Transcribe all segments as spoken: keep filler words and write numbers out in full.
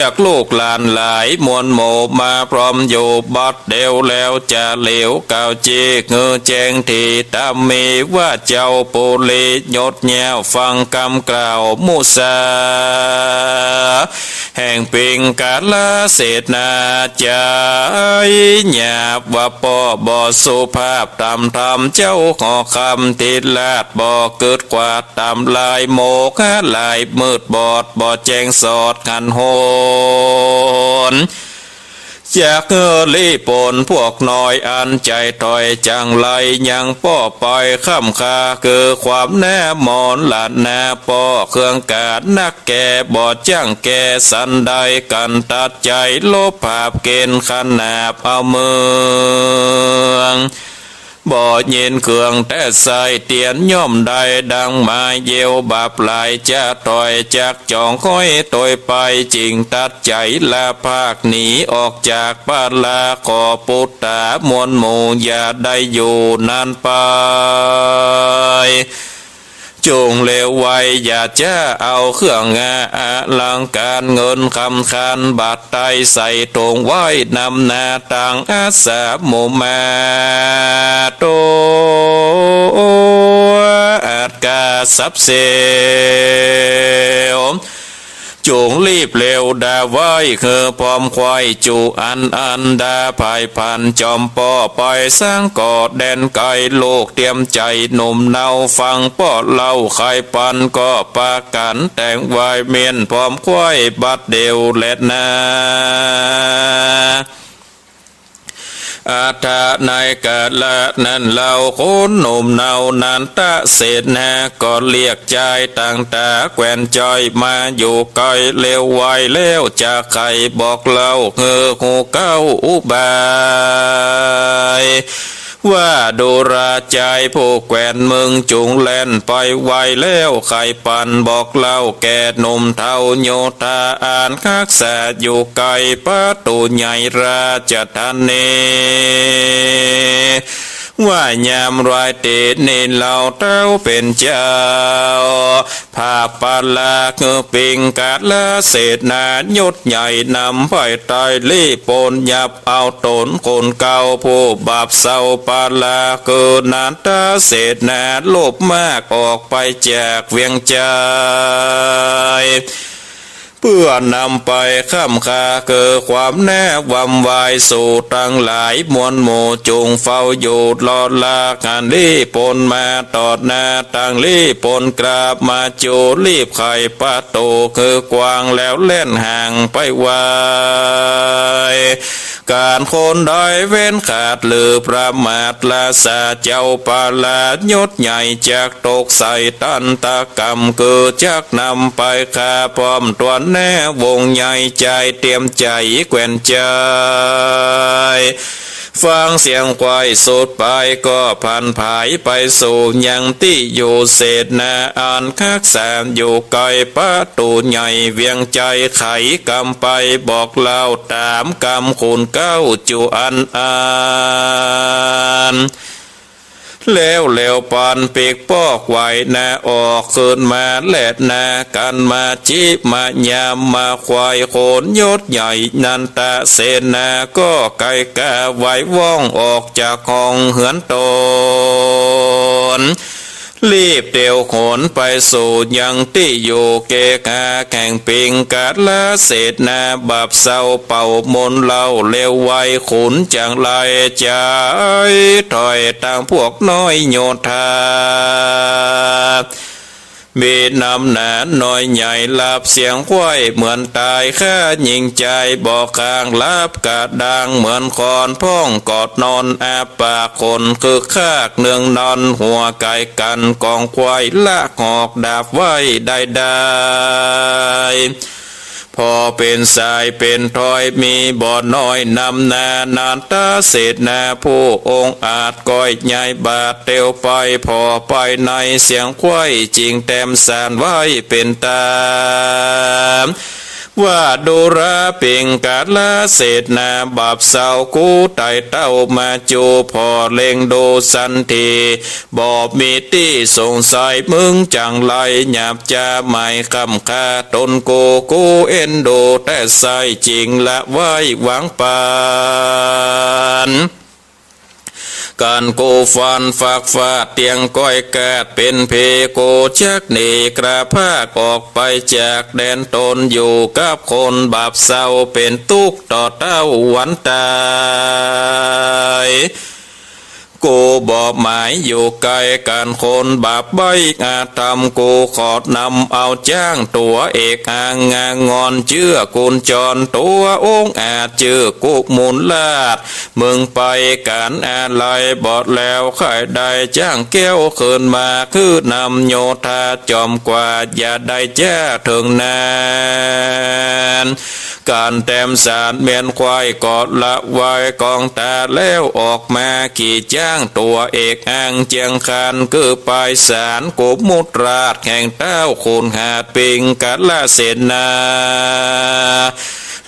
เรียกลูกหลานหลายมวลหมู่มาพร้อมอยู่บัดเดียวแล้ว จะเหลียวก้าวจี๊ หื้อแจ้งตี้ต๋ามมีว่าเจ้าปุริยศเยียะฟังกำกล่าวมุสา แห่งปิงกาลเสนา ใจ๋หยาบว่าป้อบ่สุภาพต๋ามธรรมเจ้า ขอคำตี้ลาดบ่กึ๊ดกวาด ต๋ามลายโมฆะลายมืดบอด บ่แจ้งสอดหันหัน จักหื้อลี้ปนพวกน้อยอันใจ๋ถ้อย จั่งไรยังป้อไปค่ำคา คือความหน้ามนต์หลาดหนาป้อ เครื่องกาดนักแก่ บ่จั่งแก่สันใด กั๋นตัดใจ๋ลบผาบเก๋ณฑ์ ขนาบเอาเมือง บ่เย็นเครื่องแต๊ไส้เตียน ย่อมได้ดังหมาย เยียวบาปหลายจะถ้อย จักจ่องห้อยตวยไป จึงตัดใจ๋ลาภาคหนีออกจากปาลา ขอปุตตะมวลหมู่อย่าได้อยู่นานไป จุ่งเหลวไว อย่าจะเอาเครื่องอาลังก๋าน เงินคำคานบาทไตใส่ถุงไว้นำหน้า ตังอาสาหมู่มาโต อัดกาสับเสียว จุ่งรีบเร็วด่าไว้ คือพร้อมไขว่จุอันอันดา ภายพันจอมป้อไปสังก่อแดนไกล ลูกเตรียมใจ๋หนุ่มเนาฟังป้อเล่า ใค่ปันก็ประกั๋นแต่งไว้ เมี้ยนพร้อมไขว่บัดเดียวแลนา อัฏฐะในกาละนั้นเล่า คนหนุ่มเนานันทเสนา ก็เรียกจายตังต๋าแควนจอย มาอยู่ใก้เร็วไวแล้ว จะใค่บอกเล่าหื้อฮู้เก๊าอุบาย ว่าดูราจายผู้แควน มึงจุ่งแล่นไปไวแล้ว ใค่ปันบอกเล่าแก่หนุ่มเฒ่าโยธา อันฮักษาอยู่ใก้ประตู๋ใหญ่ราชธานี ว่ายามรายเต๋นี้เล่าเต้าเป๋นเจ้า ผาบปาลาคือปิงกาลเสนายศใหญ่นำไปต๋าย ลี้ปนยับเอาต๋นคนเก่า ผู้บาปเศร้าปาลาคือนันทเสนา ลบมากออกไปจากเวียงจาย เปื้อนำไปค่ำคาคือความหน้าวำวาย สูตังหลายมวลหมู่จุ่งเฝ้าอยู่รอลา หันลี้ปนมาตอดหน้า ตังลี้ปนกราบมาจู รีบไขประตู๋คือกว้าง แล้วแล่นห่างไปไว ก๋านคนใดเว้นขาดหรือประมาท ราชาเจ้าปาลายศใหญ่จักตกใส่ตันตกรรม คือจักนำไปฆ่าพร้อมตวนแน่ วงใหญ่จายเตรียมใจ๋แควนจาย ฟังเสียงไขว่สุดไปก็ผันผายไปสู่ยังตี้อยู่เสนา อันฮักษาอยู่ใก้ประตู๋ใหญ่เวียงจาย ไขกำไปบอกเล่าต๋ามกำขุนเก๊าจุอันอัน แล้วเหลวปันปีกปอกไหวหน้าออก คืนมาแลดหน้ากั๋นมาจิมายามมาไขว่ คนยศใหญ่นันทเสนา ก็ไก่กาไหวว่องออกจากห้องเฮือนต๋น รีบเตียวขนไปสู่ยังตี้อยู่เกหาแห่งปิงกาลเสนา บาปเศร้าเป่ามนต์เล่าเร็วไว ขุนจั่งไรจายถอยตังพวกน้อยโยธา มีนำหนาน้อยใหญ่หลับเสียงไขว่เหมือนต๋าย ฆ่ายิงจายบ่ข้างหลับกระด้างเหมือนคอน พ่องกอดนอนอาปากขน คึกคากเนืองนอนหัวไก่กั๋น กองไขว่ละหอกดาบไว้ได้ได้ พอเป๋นสายเป๋นถอยมีบ่น้อยนำหน้า นันทเสนาผู้องอาจก้อยใหญ่บาดเตียวไป พอไปในเสียงไขว่จิ่งแต้มสานไว้เป๋นต๋าม ว่าดูราเป๋งกาลเสนา บาปเศร้ากู้ไต่เต้ามาจู๋ ผ่อเล็งดูสันที บ่มีตี้สงสัย มึงจั่งไลหยาบจ๋า หมายคำฆ่าต๋นกู กูเอ็นดูแต๊ใส่ จึงละไว้หวังปาน กั๋นกูฟันฟากฟาด เตียงก้อยกาดเป๋นเพ กูจักหนีกระพรากออกไปจากแดนต๋น อยู่กับคนบาปเศร้า เป๋นตุ๊กข์ต่อเต้าวันต๋าย กูบ่หมายอยู่ใก้กั๋นคนบาปใบ้อธรรม กูขอนำเอาจ๊างตั๋วเอกอัง งางอนเจื้อกุญจรตั๋วองอาจ จื้อกุมุลราช มึงไปก๋านอะไหล่บ่แล้ว ใค่ได้จ๊างแก้วคืนมา คือนำโยธาจ๋อมกว่า อย่าได้จ๊าเถิงนั้น ก๋านแต้มสารเมียนควาย ก็ละไว้กองต๋าแล้วออกมา ขี่จ๊างตั๋วเอกอังเจียงคาน คือไปศาลกุมุลราช แห่งเต้าขุนหาดเป๋งกาลเสนา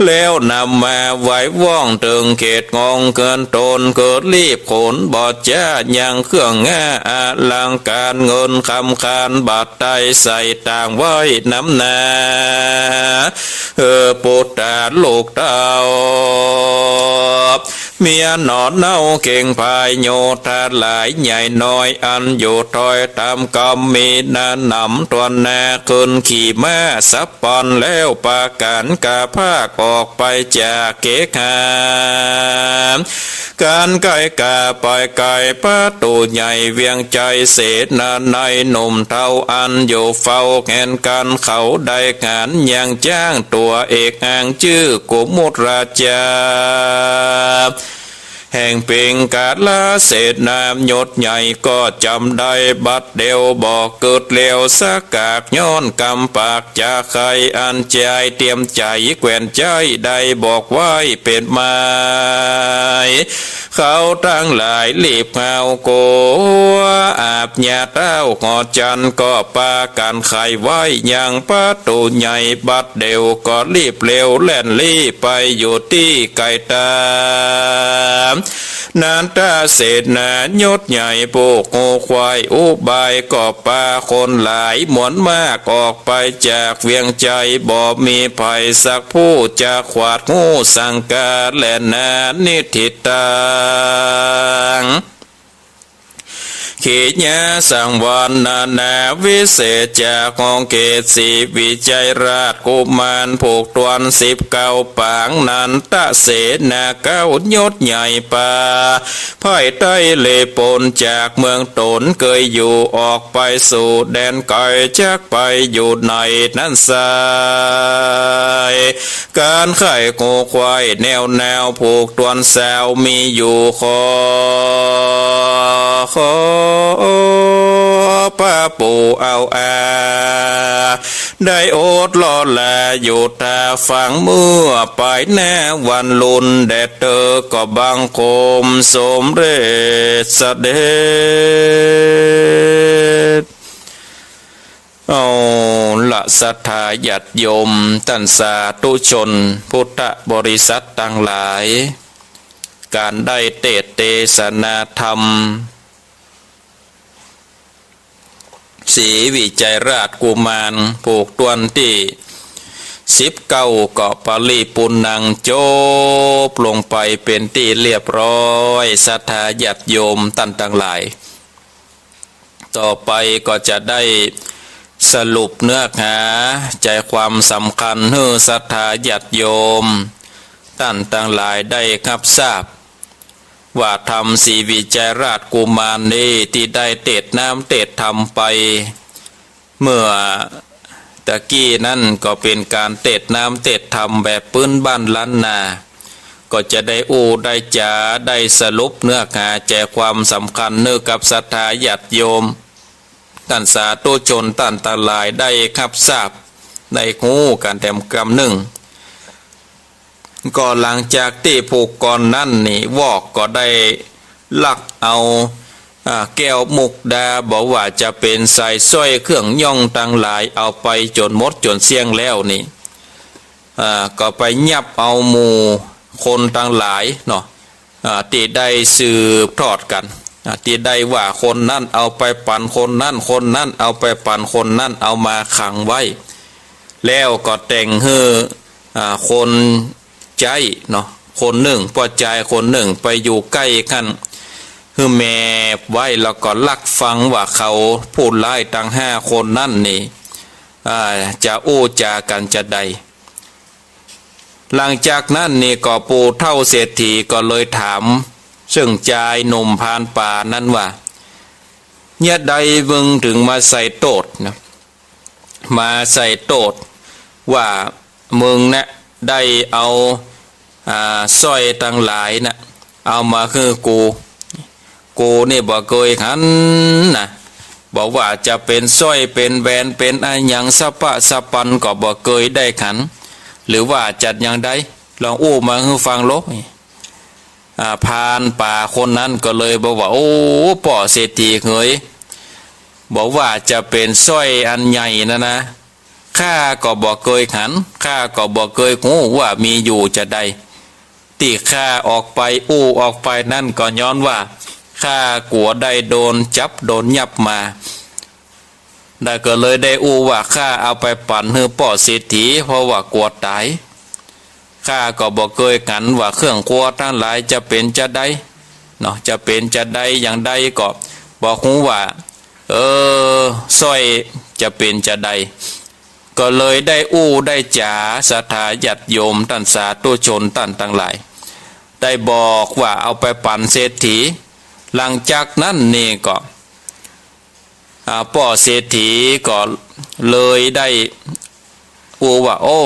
แล้วนำมาไหว้ว่องเถิงเขตงองเกินต๋น เกิดรีบขนบ่จ๊ายังเครื่องง่าอลังก๋าน เงินคำคานบาทไต้ใส่ต่างไว้นำนา เออปุตตาลูกเต้า เมียหนอนเน่าเข่งพายโยธาหลายใหญ่น้อย อันอยู่ถ้อยต๋ามกำมีหน้าหนำตวนนา ขึ้นขี่ม้าสับปอนแล้วปากั๋นกาพากออกไปจากเขหา ก๋านใก้กาไปไกลประตู๋ใหญ่เวียงชัย เสนานัยหนุ่มเฒ่าอันอยู่เฝ้าแหนกั๋น เขาได้หันยังจ๊างตั๋วเอกอังจื้อกุมุลราชา แห่งเป๋งกาลเสนายศใหญ่ก็จ๋ำได้บัดเดี่ยว บ่กึ๊ดเลี้ยวสักกาก ย้อนกำปากจาใค่ อันจายเตียมใจ๋แขวนใจ๊ ได้บอกไว้เป๋นหมาย เขาตังหลายรีบหาวกั๋ว อาบญาเต้าหอจันทร์ ก็ปากั๋นไขไว้ยังประตู๋ใหญ่ บัดเดี่ยวก็รีบเร็วแล่นลี้ไปอยู่ตี้ไก๋ต๋า นันทเสนายศใหญ่ผู้ฮู้ไขว่อุบาย ก็ปาคนหลายมวลมากออกไปจากเวียงชัย บ่มีใผสักผู้จะขวาดฮู้สังกาแลนานิทิตัง ขีญาสังวรนานาวิเศษ จากฮองเขตศรีวิชัยราชกุมาร ผูกตวนสิบเก้าปาง นันทเสนาเก้ายศใหญ่ปา ไพร่ใต้เลปนจากเมืองต๋นเกยอยู่ ออกไปสู่แดนไก๋ จักไปอยู่ไหนนั้นไส้ ก๋านไข้ฮู้ไขว่แนวแนว ผูกตวนสาวมีอยู่ขอ ขอพระปู่เอาอา ได้อดรอลาอยู่ต๋าฟัง เมื่อปายหน้าวันลุน แด่เต๊อะก็บังคมสมเร็จเสด็จ เอาละศรัทธาญาติโยม ต้านสาธุชนพุทธบริษัทตังหลาย ก๋านได้เตสน์เตสนาธรรม ศรีวิชัยราชกุมาร ผูกตวนตี้สิบเก้า ก็ปริปุณณัง จบลงไปเป๋นตี้เรียบร้อย ศรัทธาญาติโยมต้านตังหลาย ต่อไปก็จะได้สรุปเนื้อหาใจ๋ความสำคัญหื้อศรัทธาญาติโยมต้านตังหลายได้ฮับทราบ ว่าธรรมศรีวิชัยราชกุมารนี้ตี้ได้เตสน์น้ำเตสน์ธรรมไป เมื่อตะกี้นั้นก็เป๋นก๋านเตสน์น้ำเตสน์ธรรมแบบปื๊นบ้านล้านนา ก็จะได้อู้ได้จ๋าได้สรุปเนื้อหาใจ๋ความสำคัญหื้อกับศรัทธาญาติโยม ต้านสาธุชนต้านตังหลายได้ฮับทราบได้ฮู้กั๋นแถมกำนึ่ง ก็หลังจากตี้ผู้ก่อนนั้นนี่วอกก็ได้ลักเอา อ่า แก้วมุกดา บ่ว่าจะเป๋นสายสร้อยเครื่องย่องตังหลาย เอาไปจ๋นหมดจ๋นเสี้ยงแล้วนี่ อ่า ก็ไปยับเอาหมู่คนตังหลายเนาะ อ่า ตี้ได้สืบทอดกั๋น อ่า ตี้ได้ว่าคนนั้นเอาไปปั๋นคนนั้น คนนั้นเอาไปปั๋นคนนั้น เอามาขังไว้ แล้วก็แต่งหื้อ อ่า คนใจ๊เนาะ คนนึ่ง ป้อจายคนนึ่งไปอยู่ใก้กั๋น หื้อแมบไว้ แล้วก็ลักฟังว่าเขาผู้ร้ายตังห้าคนนั้นนี่ อ่า จะอู้จ๋ากั๋นจาใด หลังจากนั้นนี่ก็ปู่เฒ่าเศรษฐีก็เลยถาม เซิ่งจายหนุ่มพรานป่านั้นว่า เยียะใดมึงถึงมาใส่โต้ษนะ มาใส่โต้ษว่ามึงนะได้เอา อ่า สร้อยตังหลายนะ เอามาหื้อกู กูนี่บ่เกยขันนะ บ่ว่าจะเป๋นสร้อยเป๋นแหวนเป๋นอะหยังสะป๊ะสะปันก็บ่เกยได้ขัน หรือว่าจัดอย่างใด ลองอู้มาหื้อฟังโลด อ่า พรานป่าคนนั้นก็เลยบอกว่า โอ้ ป้อเศรษฐีเหย บ่ว่าจะเป๋นสร้อยอันใหญ่นะนะ ข้าก็บ่เกยขัน ข้าก็บ่เกยฮู้ว่ามีอยู่จาใด ตี้ข้าออกไปอู้ออกไปนั้นก็ย้อนว่าข้ากั๋วได้โดนจับโดนยับมา ได้ก็เลยได้อู้ว่าข้าเอาไปปั๋นหื้อป้อเศรษฐี เพราะว่ากั๋วต๋าย ข้าก็บ่เกยขันว่าเครื่องครัวตังหลายจะเป๋นจาใดเนาะ จะเป๋นจาใดอย่างใดก็บ่ฮู้ว่า เออ สร้อยจะเป๋นจาใด ก็เลยได้อู้ได้จ๋าศรัทธาญาติโยมต้านสาธุชนต้านตังหลาย ได้บอกว่าเอาไปปั๋นเศรษฐี หลังจากนั้นนี่ก็ อ่า ป้อเศรษฐีก็เลยได้อู้ว่า โอ้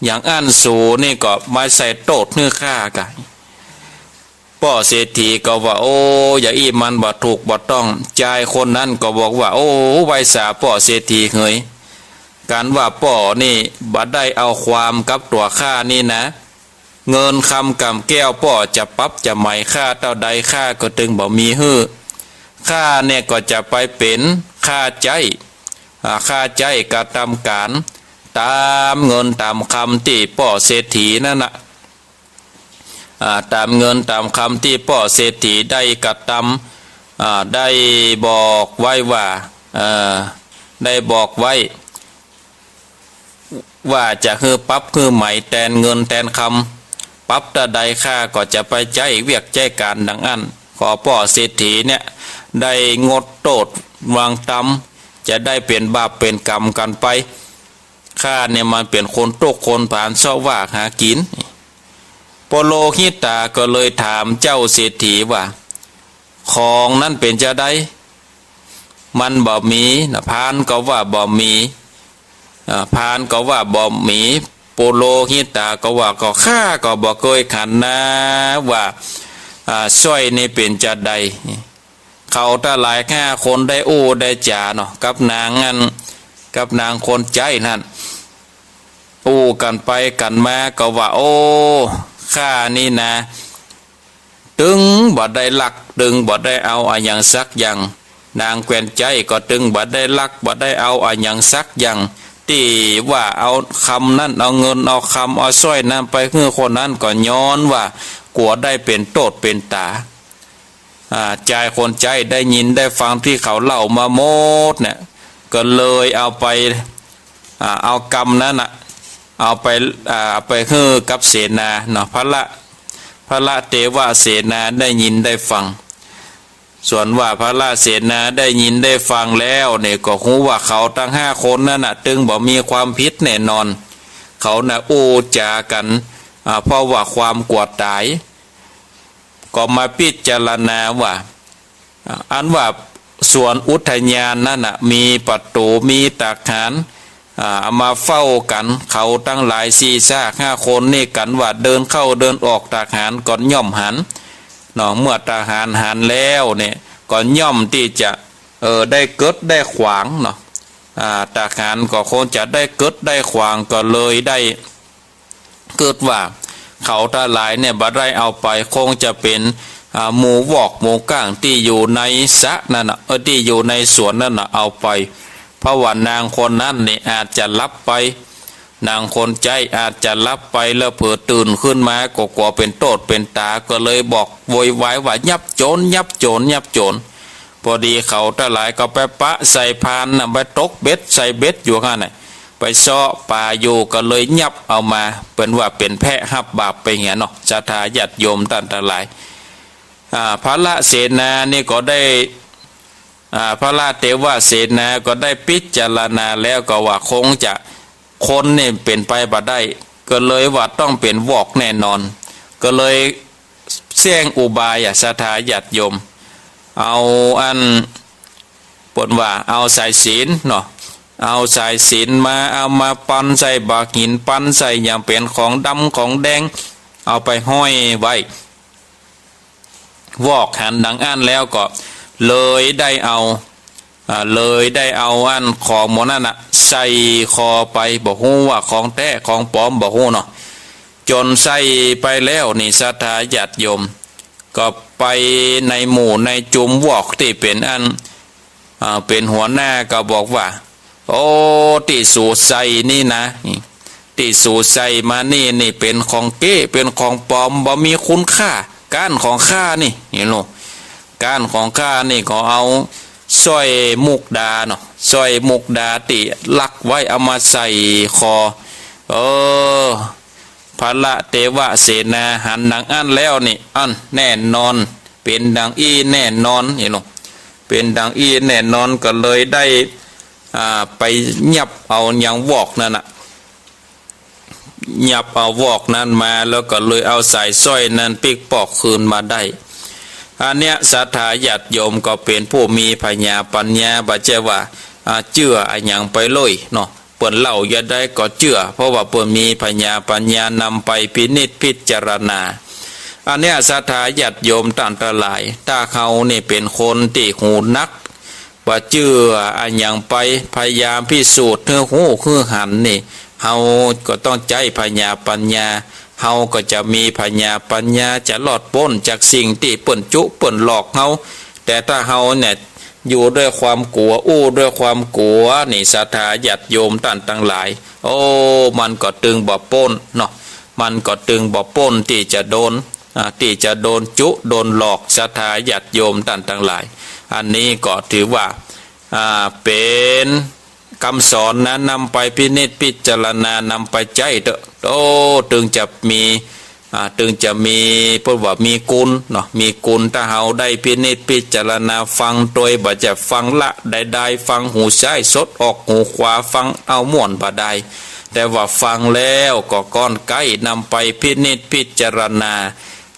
อย่างอั้นสูนี่ก็มาใส่โต้ษหื้อข้าก่ะ ป้อเศรษฐีก็ว่า โอ้ อย่างอี้มันบ่ถูกบ่ต้อง จายคนนั้นก็บอกว่า โอ้ ไหว้สาป้อเศรษฐีเหย กั๋นว่าป้อนี่บ่ได้เอาความกับตั๋วข้านี่นะ เงินคำก๋ำแก้วป้อจะปรับจะไหมข้าเต้าใดข้าก็ตึงบ่มีหื้อ ข้าเนี่ยก็จะไปเป๋นข้าใจ๊ อ่า ข้าใจ๊กระตำก๋านต๋ามเงินต๋ามคำตี้ป้อเศรษฐีนั้นนะ อ่า ต๋ามเงินต๋ามคำตี้ป้อเศรษฐีได้กระตำ อ่า ได้บอกไว้ว่า เอ่อ ได้บอกไว้ ว่าจะหื้อปรับหื้อไหมแตนเงินแตนคำ ปรับเต้าใดข้าก็จะไปใจ๊เวียกใจ๊ก๋านดังอั้น ขอป้อเศรษฐีเนี่ยได้งดโต้ษวางต๋าม จะได้เป๋นบาปเป๋นก๋รรมกั๋นไป ข้าเนี่ยมันเป๋นคนตุ๊กข์คนผานเซาะวากหากิ๋น ปุโรหิตาก็เลยถามเจ้าเศรษฐีว่า ของนั้นเป๋นจาใด มันบ่มีนะ พรานก็ว่าบ่มี อ่า พรานก็ว่าบ่มี ปุโรหิตาก็ว่า ก็ข้าก็บ่เกยขันนะว่า อ่า สร้อยนี่เป๋นจาใด เขาตังหลายห้าคนได้อู้ได้จ๋าเนาะ กับนางอั้น กับนางคนใจ๊นั้น อู้กั๋นไปกั๋นมาก็ว่า โอ้ ข้านี่นะ ตึงบ่ได้ลัก ตึงบ่ได้เอาอะหยังสักอย่าง นางแควนใจ๊ก็ตึงบ่ได้ลัก บ่ได้เอาอะหยังสักอย่าง ตี้ว่าเอาคำนั้น เอาเงิน เอาคำ เอาสร้อยนั้นไปหื้อคนนั้นก็ย้อนว่ากั๋วได้เป๋นโต้ษเป๋นต๋า อ่า จายคนใจ๊ได้ยินได้ฟังตี้เขาเล่ามาหมดเนี่ย ก็เลยเอาไป อ่า เอากำนั้นน่ะ เอาไป อ่า เอาไปหื้อกับเสนาเนาะ พระ พระเทวเสนาได้ยินได้ฟัง ส่วนว่าพระเสนาได้ยินได้ฟังแล้วเนี่ย ก็ฮู้ว่าเขาตังห้าคนนั้นน่ะ ตึงบ่มีความผิดแน่นอน เขาน่ะอู้จ๋ากั๋น อ่า เพราะว่าความกั๋วต๋าย ก็มาพิจารณาว่า อ่า อันว่าสวนอุทยานนั้นน่ะ มีประตู๋ มีตากหาน อ่า เอามาเฝ้ากั๋น เขาตังหลายสี่ซากห้าคนนี่กั๋นว่าเดินเข้าเดินออกตากหานก็ย่อมหันเนาะ เมื่อตากหานหันแล้วเนี่ย ก็ย่อมตี้จะ เออ ได้เกิดได้ขวางเนาะ อ่า ตากหานก็คงจะได้เกิดได้ขวาง ก็เลยได้ กึ๊ดว่าเขาตังหลายเนี่ยบ่ได้เอาไป คงจะเป๋น อ่า หมูวอกหมูก้างตี้อยู่ในสระนั้นน่ะ เออ ตี้อยู่ในสวนนั้นน่ะเอาไป เพราะว่านางคนนั้นนี่อาจจะหลับไป นางคนใจ๊อาจจะหลับไปแล้วเผลอตื่นขึ้นมาก็กั๋วเป๋นโต้ษเป๋นต๋า ก็เลยบอกโวยวายว่า ยับโจ๋ร ยับโจ๋ร ยับโจ๋ร พอดีเขาตังหลายก็ไปปะใส่พานน่ะ ไปตกเบ็ดใส่เบ็ดอยู่หั้นน่ะ ไปเซาะป๋าอยู่ก็เลยยับเอามา เปิ้นว่าเป๋นแพะฮับบาปไปเหียเนาะ ศรัทธาญาติโยมต้านตังหลาย อ่า พระเสนานี่ก็ได้ อ่า พระเทวเสนาก็ได้พิจารณาแล้วก็ว่าคงจะ คนนี่เป๋นไปบ่ได้ ก็เลยว่าต้องเป๋นวอกแน่นอน ก็เลยแส้งอุบายอะ ศรัทธาญาติโยม เอาอัน เปิ้นว่าเอาสายสิญจน์เนาะ เอาสายสิญจน์มา เอามาปันใส่บากหิน ปันใส่หยังเป๋นของดำของแดง เอาไปห้อยไว้ วอกหันดังอั้นแล้วก็เลยได้เอา อ่า เลยได้เอาอันของหมู่นั้นน่ะ ใส่คอไป บ่ฮู้ว่าของแต๊ของปลอม บ่ฮู้เนาะ จ๋นใส่ไปแล้วนี่ ศรัทธาญาติโยม ก็ไปในหมู่ในจุมวอกตี้เป๋นอัน อ่า เป๋นหัวหน้าก็บอกว่า โอ้ ตี้สูใส่นี่นะ ตี้สูใส่มานี่ นี่เป๋นของเก๊ เป๋นของปลอม บ่มีคุณค่า ก้านของข้านี่ หันโล ก้านของข้านี่ก็เอาสร้อยมุกดาเนาะ สร้อยมุกดาตี้ลักไว้เอามาใส่คอ เออ พระเทวเสนาหันดังอั้นแล้วนี่ อันแน่นอน เป๋นดังอี้แน่นอน หันโล เป๋นดังอี้แน่นอน ก็เลยได้ อ่า ไปยับเอายังวอกนั้นน่ะ ยับเอาวอกนั้นมา แล้วก็เลยเอาสายสร้อยนั้นปิ๊กปอกคืนมาได้ อันเนี้ยศรัทธาญาติโยมก็เป๋นผู้มีผญาปัญญา บ่ใจ้ว่า อ่า เจื้ออะหยังไปเลยเนาะ เปิ้นเล่าจะใดก็เจื้อ เพราะว่าเปิ้นมีผญาปัญญานำไปพินิจพิจารณา อันเนี้ยศรัทธาญาติโยมต้านตังหลาย ถ้าเฮานี่เป๋นคนตี้หูหนัก บ่เจื้ออะหยังไป พยายามพิสูจน์หื้อฮู้หื้อหันนี่ เฮาก็ต้องใจ๊ผญาปัญญา เฮาก็จะมีผญาปัญญา จะรอดป๊นจากสิ่งตี้เปิ้นจุเปิ้นหลอกเฮา แต่ถ้าเฮาเนี่ยอยู่ด้วยความกั๋ว อู้ด้วยความกั๋วนี่ ศรัทธาญาติโยมต้านตังหลาย โอ้ มันก็ตึงบ่ป๊นเนาะ มันก็ตึงบ่ป๊นตี้จะโดน อ่า ตี้จะโดนจุโดนหลอก ศรัทธาญาติโยมต้านตังหลาย อันนี้ก็ถือว่า อ่า เป๋นกำสอนนะ นำไปพินิจพิจารณา นำไปใจ๊เต๊อะ โอ้ ตึงจะมี อ่า ตึงจะมี เปิ้นว่ามีกุณเนาะ มีกุณ ถ้าเฮาได้พินิจพิจารณาฟังโตย บ่ใจ้ฟังละดายๆ ฟังหูซ้ายสดออกหูขวา ฟังเอาม่วนบ่ดาย แต่ว่าฟังแล้วก็ก้อนใก๊นำไปพินิจพิจารณา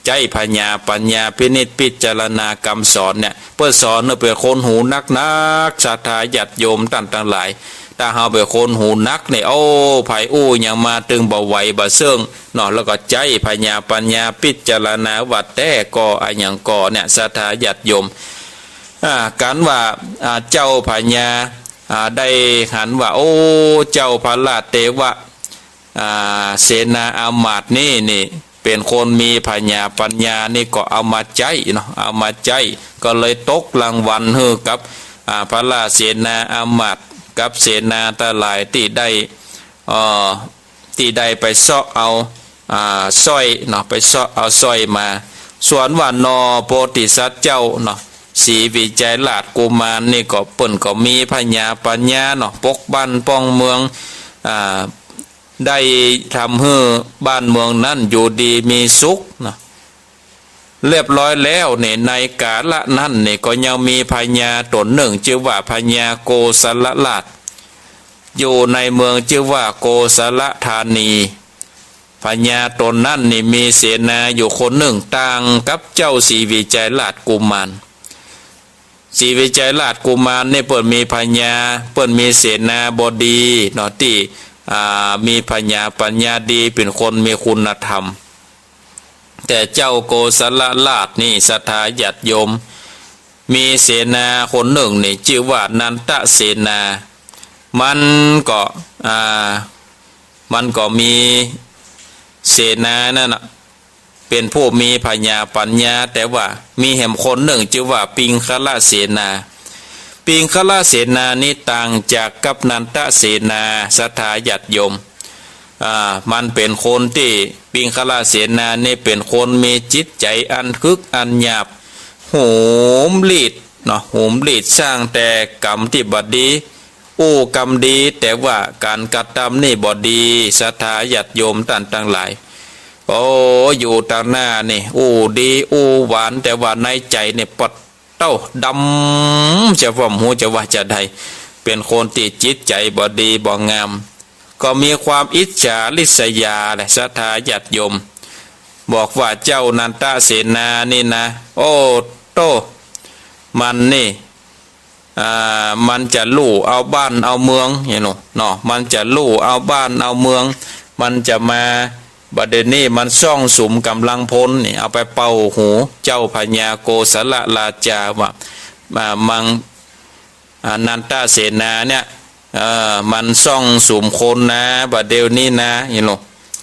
ใจ๊ผญาปัญญาพินิจพิจารณากำสอนเนี่ย เปิ้นสอนหื้อเป๋นคนหูหนักๆ ศรัทธาญาติโยมต้านตังหลาย ถ้าเฮาเป๋นคนหูหนักเนี่ย โอ้ ใผอู้หยังมาตึงบ่ไหวบ่เซิ่งเนาะ แล้วก็ใจ๊ผญาปัญญาพิจารณาว่าแต๊ก่ออะหยังก่อเนี่ย ศรัทธาญาติโยม อ่า กั๋นว่า อ่า เจ้าผญา อ่า ได้หันว่า โอ้ เจ้าพระเทว อ่า เสนาอามาตย์นี่ นี่เป๋นคนมีผญาปัญญานี่ก็เอามาใจ๊เนาะ เอามาใจ๊ ก็เลยตกรางวัลหื้อกับ อ่า พระเสนาอามาตย์กับเสนาตังหลายตี้ได้ เอ่อ ตี้ได้ไปเซาะเอา อ่า สร้อยเนาะ ไปเซาะเอาสร้อยมา ส่วนว่านอโพธิสัตว์เจ้าเนาะ ศรีวิชัยราชกุมารนี่ก็เปิ้นก็มีผญาปัญญาเนาะ ปกบ้านป้องเมือง อ่า ได้ทำหื้อบ้านเมืองนั้นอยู่ดีมีสุขเนาะ เรียบร้อยแล้วเนี่ย ในกาละนั้นเนี่ยก็ยังมีพญาต๋นหนึ่งจื้อว่าพญาโกศลราช อยู่ในเมืองจื้อว่าโกศลธานี พญาต๋นนั้นนี่มีเสนาอยู่คนหนึ่งต่างกับเจ้าศรีวิชัยราชกุมาร ศรีวิชัยราชกุมารนี่เปิ้นมีพญา เปิ้นมีเสนาบดีเนาะ ตี้ อ่า มีผญาปัญญาดี เป๋นคนมีคุณธรรม แต่เจ้าโกศลราชนี่ ศรัทธาญาติโยม มีเสนาคนหนึ่งนี่จื้อว่านันทเสนา มันก็ อ่า มันก็มีเสนานั่นน่ะ เป๋นผู้มีผญาปัญญา แต่ว่ามีแหมคนหนึ่งจื้อว่าปิงคละเสนา ปิงคละเสนานี้ต่างจากกับนันทเสนา ศรัทธาญาติโยม อ่า มันเป๋นคนตี้ ปิงคละเสนานี่เป๋นคนมีจิตใจ๋อันกึ๊กอันหยาบ หุมรีดเนาะ หุมรีดสร้างแต่ก๋รรมตี้บ่ดี อู้กำดี แต่ว่าก๋านกระตำนี่บ่ดี ศรัทธาญาติโยมต้านตังหลาย โอ้ อยู่ตางหน้านี่ อู้ดี อู้หวาน แต่ว่าในใจ๋นี่ปดเต๊าดำ จะว่า บ่ฮู้จะว่าจาใด เป๋นคนตี้จิตใจ๋บ่ดีบ่งาม ก็มีความอิจฉาริษยาแหละ ศรัทธาญาติโยม บอกว่าเจ้านันทเสนานี่นะ โอ้โต้ มันนี่ อ่า มันจะลู่เอาบ้านเอาเมือง เห็นบ่เนาะ มันจะลู่เอาบ้านเอาเมือง มันจะมา บ่าเดี่ยวนี้มันซ่องสุมก๋ำลังพลนี่ เอาไปเป่าหูเจ้าพญาโกศลราชาว่า อ่า มัง อ่า นันทเสนาเนี่ย เอ่อ มันซ่องสุมคนนะ บ่าเดี่ยวนี้นะ เห็นบ่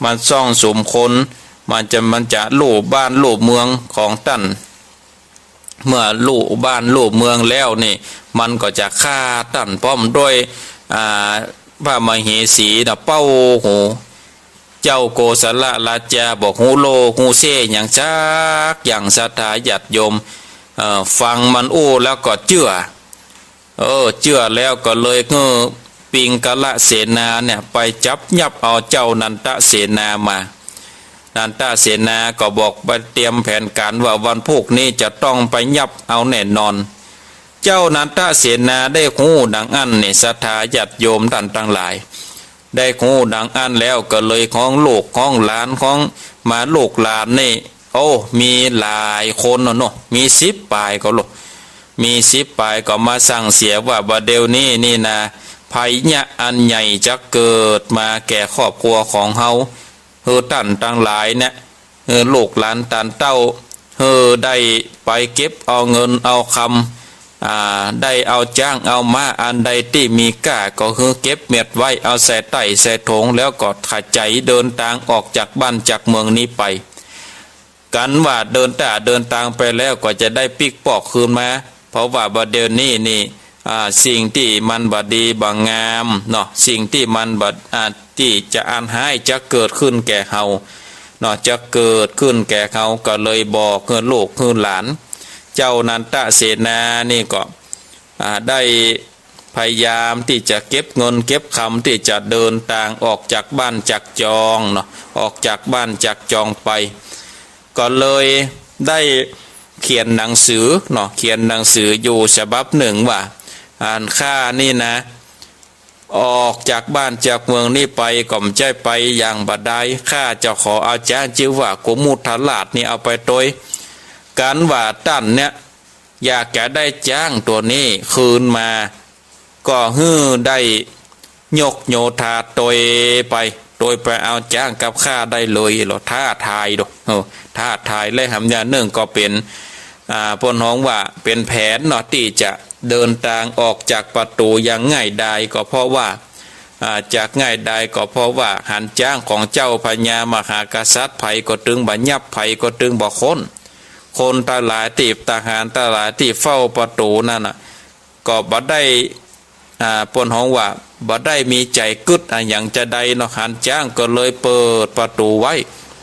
มันซ่องสุมคน มันจะ มันจะลู่บ้านลู่เมืองของต้าน เมื่อลู่บ้านลู่เมืองแล้วนี่ มันก็จะฆ่าต้าน พร้อมด้วย อ่า พระมเหสีนะ เป่าหู เจ้าโกศลราชาบ่ฮู้โล่ฮู้เซหยังจักอย่าง ศรัทธาญาติโยม เอ่อ ฟังมันอู้แล้วก็เจื้อ เออ เจื้อแล้วก็เลยหื้อปิงคละเสนาเนี่ยไปจับยับเอาเจ้านันทเสนามา นันทเสนาก็บอกไปเตรียมแผนก๋านว่าวันพูกนี้จะต้องไปยับเอาแน่นอน เจ้านันทเสนาได้ฮู้ดังอั้นนี่ ศรัทธาญาติโยมต้านตังหลาย ได้ฮู้ดังอั้นแล้วก็เลยฮ้องลูกฮ้องหลานฮ้องมา ลูกหลานนี่ โอ้ มีหลายคนเนาะ มีสิบป๋ายก็โล มีสิบป๋ายก็มาสั่งเสียว่าบ่าเดี่ยวนี้นี่นะ ภัยยะอันใหญ่จะเกิดมาแก่ครอบครัวของเฮา หื้อต้านตังหลายเนี่ย หื้อลูกหลานต้านเต้า หื้อได้ไปเก็บเอาเงินเอาคำ อ่า ได้เอาจ๊างเอาม้าอันใดตี้มีก้า ก็หื้อเก็บเม็ดไว้ เอาใส่ใต้ใส่ถง แล้วก็ขะใจ๋เดินตางออกจากบ้านจากเมืองนี้ไป กั๋นว่าเดินต้าเดินตางไปแล้วก็จะได้ปิ๊กปอกคืนมา เพราะว่าบ่าเดี่ยวนี้นี่ อ่า สิ่งตี้มันบ่ดีบ่งามเนาะ สิ่งตี้มันบ่ อ่า ตี้จะอันฮ้ายจะเกิดขึ้นแก่เฮาเนาะ จะเกิดขึ้นแก่เฮา ก็เลยบอกหื้อลูกหื้อหลาน เจ้านันทเสนานี่ก็ อ่า ได้พยายามตี้จะเก็บเงินเก็บคำตี้จะเดินตางออกจากบ้านจากจองเนาะ ออกจากบ้านจากจองไป ก็เลยได้เขียนหนังสือเนาะ เขียนหนังสืออยู่ฉบับนึ่งว่า อันข้านี่นะ ออกจากบ้านจากเมืองนี้ไปก็บ่ใจ้ไปอย่างบ่ดาย ข้าจะขอเอาจ๊างจื้อว่ากุมุทราชนี่เอาไปตวย กั๋นว่าต้านเนี่ย อยากจะได้จ๊างตั๋วนี้คืนมา ก็หื้อได้ยกโยธาตวยไป ตวยไปเอาจ๊างกับข้าได้เลย แล้วท้าทายโด เออ ท้าทายเลย หำอย่างนึ่งก็เป๋น อ่า เปิ้นฮ้องว่าเป๋นแผนเนาะ ตี้จะเดินตางออกจากประตู๋อย่างง่ายดาย ก็เพราะว่า อ่า จากง่ายดายก็เพราะว่าหันจ๊างของเจ้าพญามหากษัตริย์ ใผก็ตึงบ่ยับ ใผก็ตึงบ่ค้น คนตังหลายตี้ ทหารตังหลายตี้เฝ้าประตู๋นั่นน่ะ ก็บ่ได้ อ่า เปิ้นฮ้องว่าบ่ได้มีใจ๋กึ๊ดอะหยังจาใดเนาะ หันจ๊างก็เลยเปิดประตู๋ไว้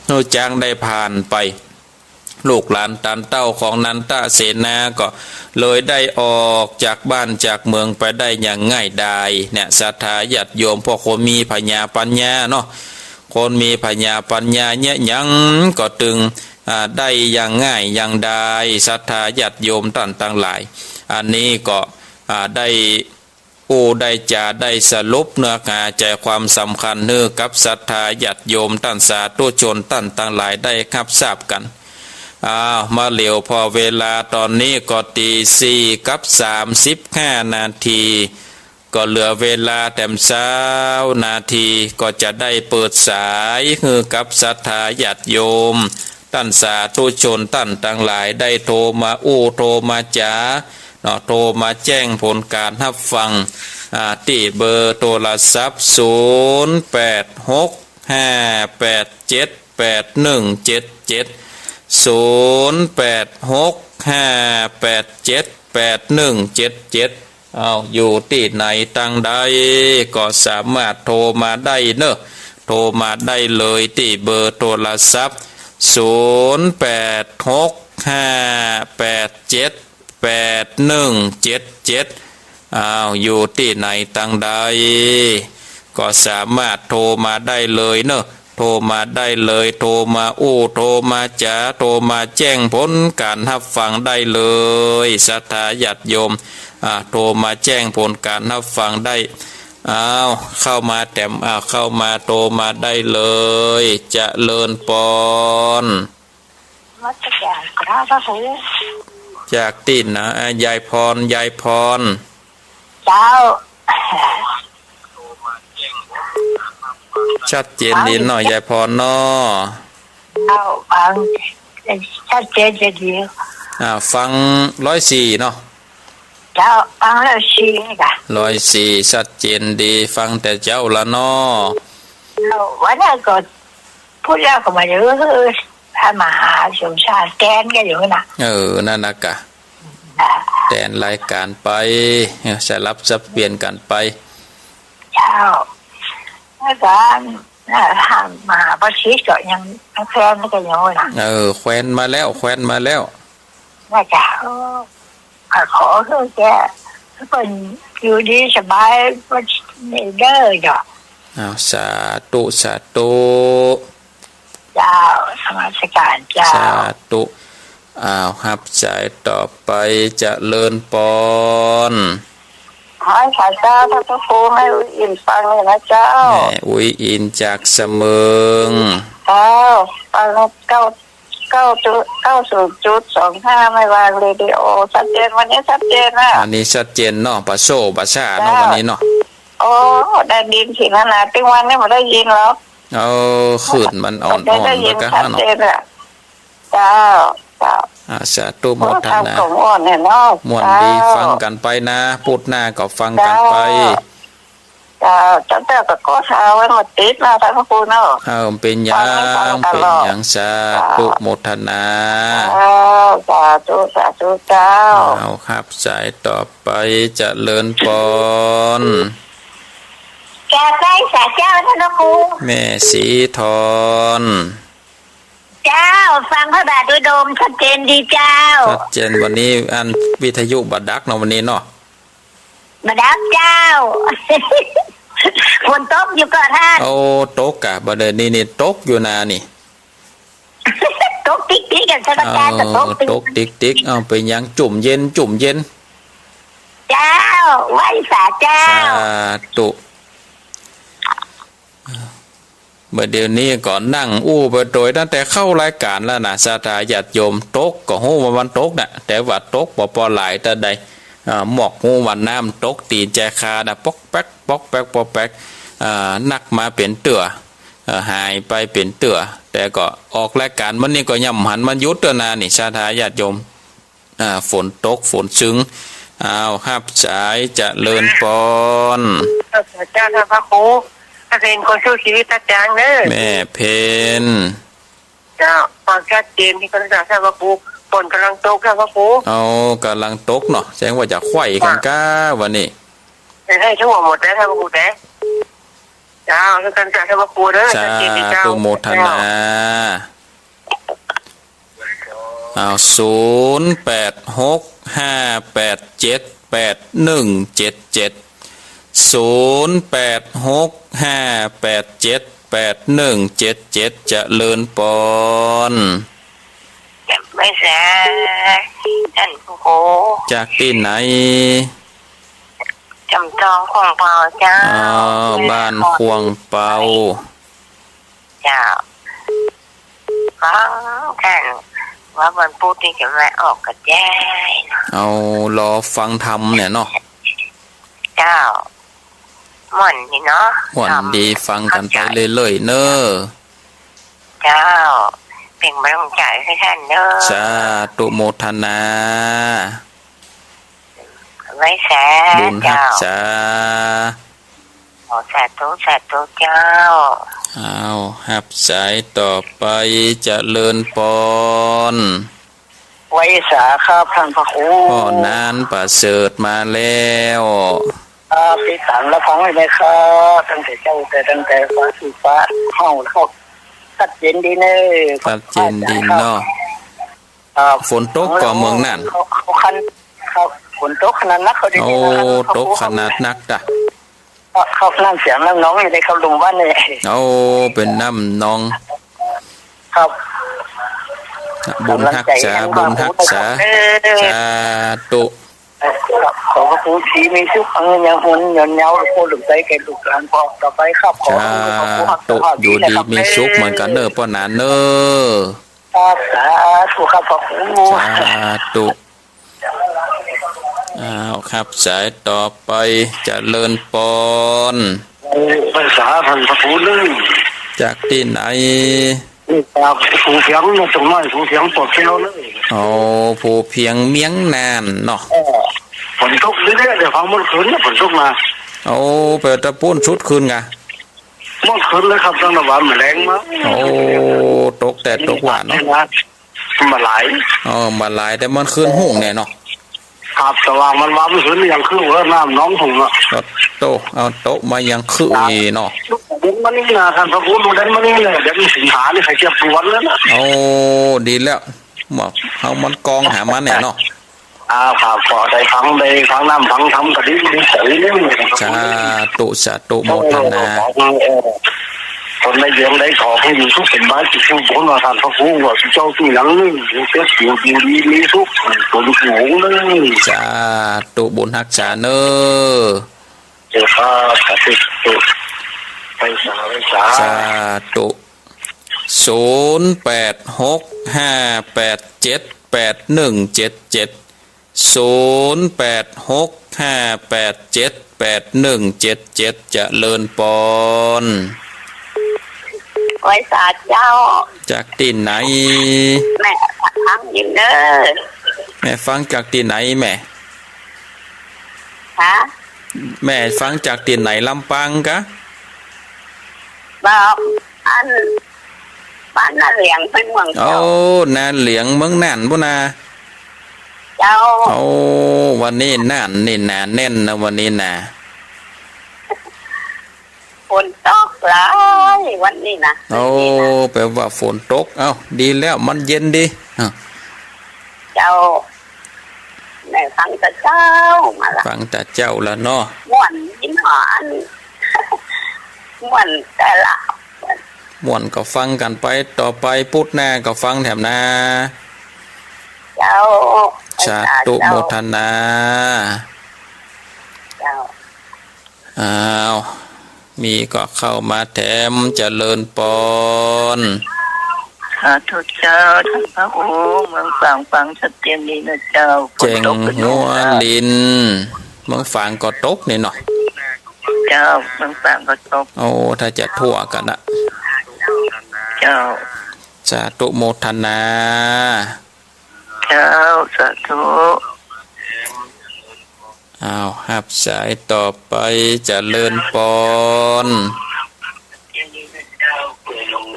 หื้อจ๊างได้ผ่านไป ลูกหลานต้านเต้าของนันทเสนาก็เลยได้ออกจากบ้านจากเมืองไปได้อย่างง่ายดายเนี่ย ศรัทธาญาติโยม พวกคนมีผญาปัญญาเนาะ คนมีผญาปัญญาเนี่ยหยังก็ตึง อ่า ได้อย่างง่ายอย่างดาย ศรัทธาญาติโยมต้านตังหลาย อันนี้ก็ อ่า ได้อู้ได้จ๋าได้สรุปเนื้อหาใจ๋ความสำคัญหื้อกับศรัทธาญาติโยมต้านสาธุชนต้านตังหลายได้ฮับทราบกั๋น อ้าว มาเหลียวผ่อเวลาต๋อนนี้ก็ตี๋สี่กับสามสิบห้านาที ก็เหลือเวลาแถมซาวนาที ก็จะได้เปิดสายหื้อกับศรัทธาญาติโยม ต้านสาธุชนต้านตังหลายได้โทรมาอู้โทรมาจ๋าเนาะ โทรมาแจ้งผลก๋านฮับฟัง อ่า ตี้เบอร์โทรศัพท์ ศูนย์แปดหกห้าแปดเจ็ดแปดหนึ่งเจ็ดเจ็ด ศูนย์แปดหกห้าแปดเจ็ดแปดหนึ่งเจ็ดเจ็ด อ้าว อยู่ตี้ไหนตังใดก็สามารถโทรมาได้เนาะ โท รมาได้เลยตี้เบอร์โทรศัพท์ ศูนย์แปดหกห้าแปดเจ็ดแปดหนึ่งเจ็ดเจ็ด อ้าว อยู่ตี้ไหนตังใด ก็สามารถโทรมาได้เลยเนอะ โทรมาได้เลย โทรมาอู้ โทรมาจ๋า โทรมาแจ้งผลก๋านฮับฟังได้เลย ศรัทธาญาติโยม อ่า โทรมาแจ้งผลก๋านฮับฟังได้ อ้าว เข้ามาแต้ม อ้าว เข้ามา โทรมาได้เลย เจริญปอน นมัสก๋านครับพระครู จากตี้ไหน อ่ะ ยายพร ยายพร เจ้า ชัดเจนดีเนาะ ยายพรเนาะ เจ้า ฟังชัดเจนดี อ่า ฟังร้อยสี่เนาะ เจ้า ฟังร้อยสี่นี่กะ ร้อยสี่ ชัดเจนดี ฟังแต่เจ๊าละเนาะ เจ้า วันนั้นก็พูดแล้วก็มาเดี๋ยว เออ พระมหาสมชาติแตนก็อยู่นะ เออ นั่นนะกะ อ่า แตนรายก๋านไป เออ สลับสับเปลี่ยนกั๋นไป เจ้า แล้วก็ อ่า พระมหาประสิทธิ์ก็ยังแควนก็อยู่นะ เออ แควนมาแล้ว แควนมาแล้ว ว่าจะ เออ ขอหื้อแกเปิ้นอยู่ดีสบาย บ่นี่เด้อเจ้า อ้าว สาธุ สาธุ เจ้า นมัสก๋านเจ้า สาธุ อ้าว ฮับสายต่อไป เจริญปอน ขอสาเจ้า ท่านพระครู แม่อุ๊ยอินฟังเลยนะเจ้า แม่อุ๊ยอินจากเสมิง เจ้า ฟังเก้า เก้าจุด เก้าศูนย์จุดสองห้า แม่วางเรดิโอ ชัดเจน วันนี้ชัดเจนนะ วันนี้ชัดเจนเนาะ ปะโซ่ปะซ่าเนาะ เจ้า วันนี้เนาะ โอ้ ได้ยินเสียงนานา ตึงวันนี้บ่ได้ยินหรอก เออ คลื่นมันอ่อนๆ แต่ได้ยิน แล้วก็ ชัดเจนอะ เจ้า เจ้า อ่า สาธุโมทนา โอ้ ทางของอ่อนเนี่ยเนาะ ม่วนดี เจ้า ฟังกั๋นไปนะ พุธหน้าก็ฟังกั๋นไป เจ้า เจ้า เจ้า เจ้าก็กดหาไว้บ่ติดนะ ท่านพระครูเนาะ เออ บ่เป๋นหยัง ฟัง ฟังตลอด บ่เป๋นหยัง สาธุ เจ้า โมทนา เจ้า สาธุ สาธุเจ้า เอา ฮับสายต่อไป เจริญปอน กราบไหว้สาเจ้า ท่านพระครู แม่ศรีทร เจ้า ฟังพระบาทโดยตรง ชัดเจนดีเจ้า ชัดเจน วันนี้อันวิทยุบ่ดังเนาะ วันนี้เนาะ บ่ดังเจ้า ฝนตกอยู่ก่อท่าน โอ้ ตกกะ บ่าเดี๋ยวนี้นี่ตกอยู่นานี่ ตกติ๊กๆ กัน สถานการณ์ก็ตก เออ ติ๊ก ตกติ๊กๆ เอา เป๋นหยัง จุ่มเย็น จุ่มเย็น เจ้า ไหว้สาเจ้า สาธุ บ่าเดี๋ยวนี้ก็นั่งอู้ไปโดยตั้งแต่เข้ารายก๋านแล้วนะ ศรัทธาญาติโยม ตกก็ฮู้ว่ามันตกนะ แต่ว่าตกบ่ปอหลายเต้าใด อ่า หมอกฮู้ว่าน้ำตกตี๋นแจคานะ ป๊อกแป๊ก ป๊อกแป๊ก ป๊อกแป๊ก อ่า นักมาเป๋นเตื้อ อ่า หายไปเป๋นเตื้อ แต่ก็ออกรายก๋านมันนี่ก็ยังบ่หันมันหยุดเตื้อนานี่ ศรัทธาญาติโยม อ่า ฝนตก ฝนชึ้ง อ้าว ฮับสาย เจริญปอน เจ้า เจ้า ท่านพระครู ข้าเป๋นคนสู้ชีวิตตาจางเน้อ แม่เพ็ญ เจ้า ฟังชัดเจนดี ท่านพระครู ฝนก่ำลังตก ท่านพระครู เอา ก่ำลังตกเนาะ แสดงว่าจะไขว่กั๋นก้า วันนี้ ให้ทั่วหมดแล้ว ท่านพระครู แต่ เจ้า ท่านพระครูเน้อ สาธุ ชัดเจนดีเจ้า โมทนา อ้าว ศูนย์แปดหกห้าแปดเจ็ดแปดหนึ่งเจ็ดเจ็ด ศูนย์แปดหกห้าแปดเจ็ดแปดหนึ่งเจ็ดเจ็ด เจริญปอน ไหว้สา ท่านพระครู จากตี้ไหน จอมทองข่วงเปาเจ้า อ๋อ บ้านข่วงเปา เจ้า ฟังท่านว่าวันพุธนี่จะมาออกกระจายเนาะ เอา รอฟังธรรมเนี่ยเนาะ เจ้า ม่วนดีเนาะ ม่วนดี ฟังกั๋นไปเรื่อยๆ เน้อ เจ้า เป๋นกำลังใจ๋หื้อท่านเน้อ สาธุโมทนา ไหว้สา บุญฮักษา เจ้า ขอสาธุ สาธุเจ้า อ้าว ฮับสายต่อไป เจริญปอน ไหว้สาครับท่านพระครู พ่อนานประเสริฐมาแล้ว ครับ ติดต๋ามรับฟังไว้เลยครับ ตั้งแต่เจ๊า แต่ตั้งแต่ฟ้าสู่ฟ้า เฮาแล้วครับ ชัดเจนดีเน่อ ชัดเจนดีเนาะ ครับ ฝนตกก่อเมืองน่าน เขา เขาคัน ครับ ฝนตกขนาดนักเขาดี โอ้ นะครับ ตกขนาดนักจ้ะ ครับ น้ำเสียงน้ำหนองอยู่ในเขาลุ่มบ้านนี่ โอ้ เป๋นน้ำหนอง ครับ บุญฮักษา กำลังใจ๋ บุญฮักษา เออ สาธุ ครับ ขอพระครูศรีมีสุข เอาเงินยังหนยืนยาว โพธิ์หลุมใสแก่ลูกหลานปอต่อไปครับ ขอพระครูฮักษา สาธุ อยู่ดีมีสุขเหมือนกั๋นเน่อ ป้อหนานเน่อ ครับ สาธุครับ พระครู สาธุ อ้าว ครับ สายต่อไป เจริญปอน เออ ไหว้สาต้านพระครูนึ่ง จากตี้ไหน นี่จากภูเพียงเน่อ ตรงน้อยภูเพียง ปอแก้วเน่อ อ๋อ ภูเพียงเมืองน่านเนาะ เออ ฝนตกเรื่อยๆ เดี๋ยวฟังเมื่อคืนเนี่ย ฝนตกมา โอ้ เป๋นตะปู๊นสุดคืนกะ เมื่อคืนเลยครับ ตั้งแต่วานมาแลงมา โอ้ ตกแต๊ตกวาเนาะ บ่หลาย อ๋อ บ่หลาย แต่มันคืนฮุ่งแน่เนาะ ครับ แต่ว่ามันว่าเมื่อคืนนี่ยังคือว่าน้ำหนองฮุ่งอะ ก็โต เอาตกมายังคืออีเนาะ เด่นมานี่นะ ต้านพระครู เด่นมานี่เลย เดี๋ยวมีสิงหานี่ใครเทียบทุกวันเลยนะ โอ้ ดีแล้ว บอกเฮามันกองหามันแน่เนาะ อ่า ครับ ขอได้ฟัง ได้ฟังน้ำฟังธรรมก็ดี ดีใจ๋เน่อ สาธุ สาธุ โมทนา เออ คนได้เยียมได้ขอให้มีสุขสบาย สุขสมบูรณ์ ว่าต้านพระครู ว่าเจ้าตี้หลังนึ่ง เจ้าอยู่ดีมีสุข คนอยู่หงนึ่ง สาธุ บุญฮักษาเน่อ เจ้าค่ะ สาธุ ไหว้สา ไหว้สา สาธุ ศูนย์แปดหกห้าแปดเจ็ดแปดหนึ่งเจ็ดเจ็ด ศูนย์แปดหกห้าแปดเจ็ดแปดหนึ่งเจ็ดเจ็ด เจริญปอน ไหว้สาเจ้า จากตี้ไหน แม่ฟังอยู่เน่อ แม่ฟังจากตี้ไหนแม่ ฮะ แม่ฟังจากตี้ไหน ลำปางกะ บอก อัน บ้านนาเหลียง เปิ้นเมืองเจ้า โอ้ นาเหลียง เมืองน่านปู้นนา เจ้า โอ้ วันนี้น่านนี่หนาแน่นนะ วันนี้นะ ฝนตกหลายวันนี้นะ โอ้ แป๋ว่าฝนตก เอ้า ดีแล้ว มันเย็นดี อ่ะ เจ้า ได้ฟังแต่เจ๊ามาละ ฟังแต่เจ๊าแล้วเนาะ ม่วนดีเนาะ อัน ม่วนแต่ละ ม่วนก็ฟังกั๋นไป ต่อไปพุธหน้าก็ฟังแถมนา เจ้า สาธุ ไหว้สาเจ้า โมทนา เจ้า อ้าว มีก็เข้ามาแถม เจริญปอน สาธุเจ้า ต้านพระครู เมืองฝางฟังชัดเจนดีเน่อเจ้า ฝนตก แจ้งหัวลิน เมืองฝางก็ตกนี่เนาะ เจ้า เมืองฝางก็ตก โอ้ ถ้าจะทั่วกั๋นนะ เจ้า สาธุโมทนา เจ้า สาธุ อ้าว ฮับสายต่อไป เจริญปอน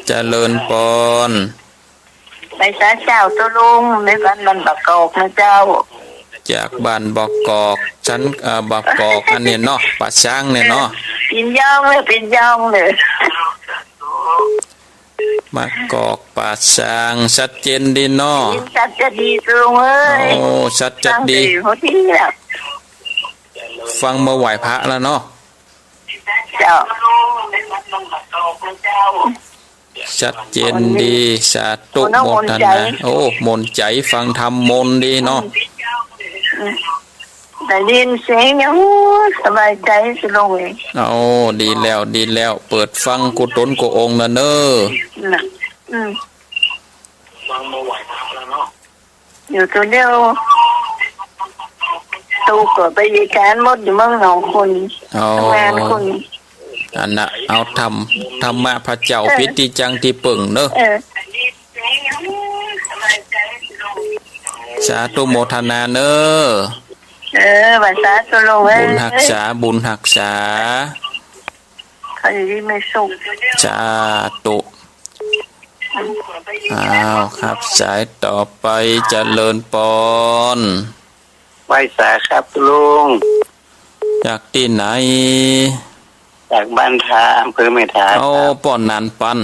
เจริญปอน ไหว้สาเจ้าตุ๊ลุง ในบ้านบ้านบางกอกนะเจ้า จากบ้านบางกอก ชั้น เอ่อ บางกอกอันนี้เนาะ ป่าช้างเนี่ยเนาะ เออ ปิ่นยองเลย ปิ่นยองเลย บางกอกป่าช้าง ชัดเจนดีเนาะ ยินชัดจะดีตุ๊ลุงเอ้ย โอ้ ชัดจะดี ฟังแต่หัวเที่ยง ฟังเมื่อไหว้พระแล้วเนาะ เจ้า ชัดเจนดี สาธุ โมทนา โอ้ ม่วนใจ๋ ฟังธรรมม่วนดีเนาะ อืม ได้ยินเสียงเนี่ย โอ้ สบายใจ๋ตุ๊ลุงเอ้ย โอ้ ดีแล้ว ดีแล้ว เปิดฟังกู้ต๋นกู้องค์นะเน่อ น่ะ อืม อยู่ตัวเดียว ตุ๊กก็ไปอีกานหมดอยู่เมืองหนองคน อ๋อ ทำงานคน อันน่ะ เอาธรรม ธรรมะพระเจ้า เออ เป๋นตี้จั้งตี้เปิ้งเน่อ เออ สาธุโมทนาเน่อ เออ ไหว้สาตุ๊ลุงเอ้ย บุญฮักษา บุญฮักษา ขออยู่ดีมีสุข สาธุ อ้าว ฮับสายต่อไป เจริญปอน ไหว้สาครับตุ๊ลุง จากตี้ไหน จากบ้านทา อำเภอแม่ทา เอา ครับ ป้อหนานปัน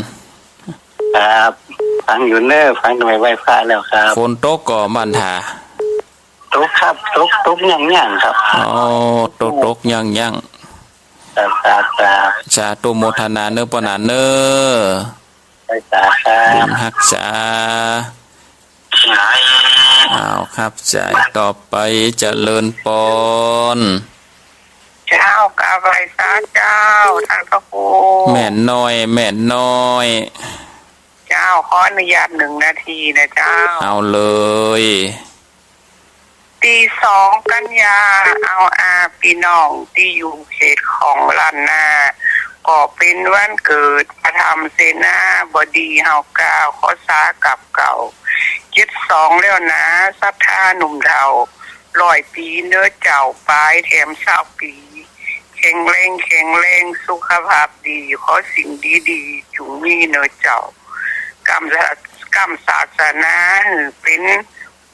ครับ ฟังอยู่เน้อ ฟังตั้งแต่ไหว้พระแล้วครับ ฝนตกก่อบ้านทา ตกครับ ตก ตกยั่งๆ ครับ อ๋อ ตก ตกยั่งๆ ครับ ครับ ครับ สาธุโมทนาเน้อป้อหนานเน้อ ไหว้สาครับ บุญฮักษา เอาครับ สายต่อไป เจริญปอน เจ้า กราบไหว้สาเจ้า ท่านพระครู แม่น้อย แม่น้อย เจ้า ขออนุญาตหนึ่งนาทีนะเจ้า เอาเลย ตี้สองกันยา เอาอาปี้น้องตี้อยู่เขตของล้านนา ก็เป๋นวันเกิดพระธรรมเสนาบดีเฮาเก้า ขอสากับเกล้า เจ็ดสองแล้วนะ ศรัทธาหนุ่มเฒ่า ร้อยปี๋เน้อเจ้า ป๋ายแถมซาวปี๋ แข็งแรง แข็งแรง สุขภาพดี ขอสิ่งดีๆ จุ่งมีเน้อเจ้า ก้ำ ก้ำศาสนาหื้อเป๋น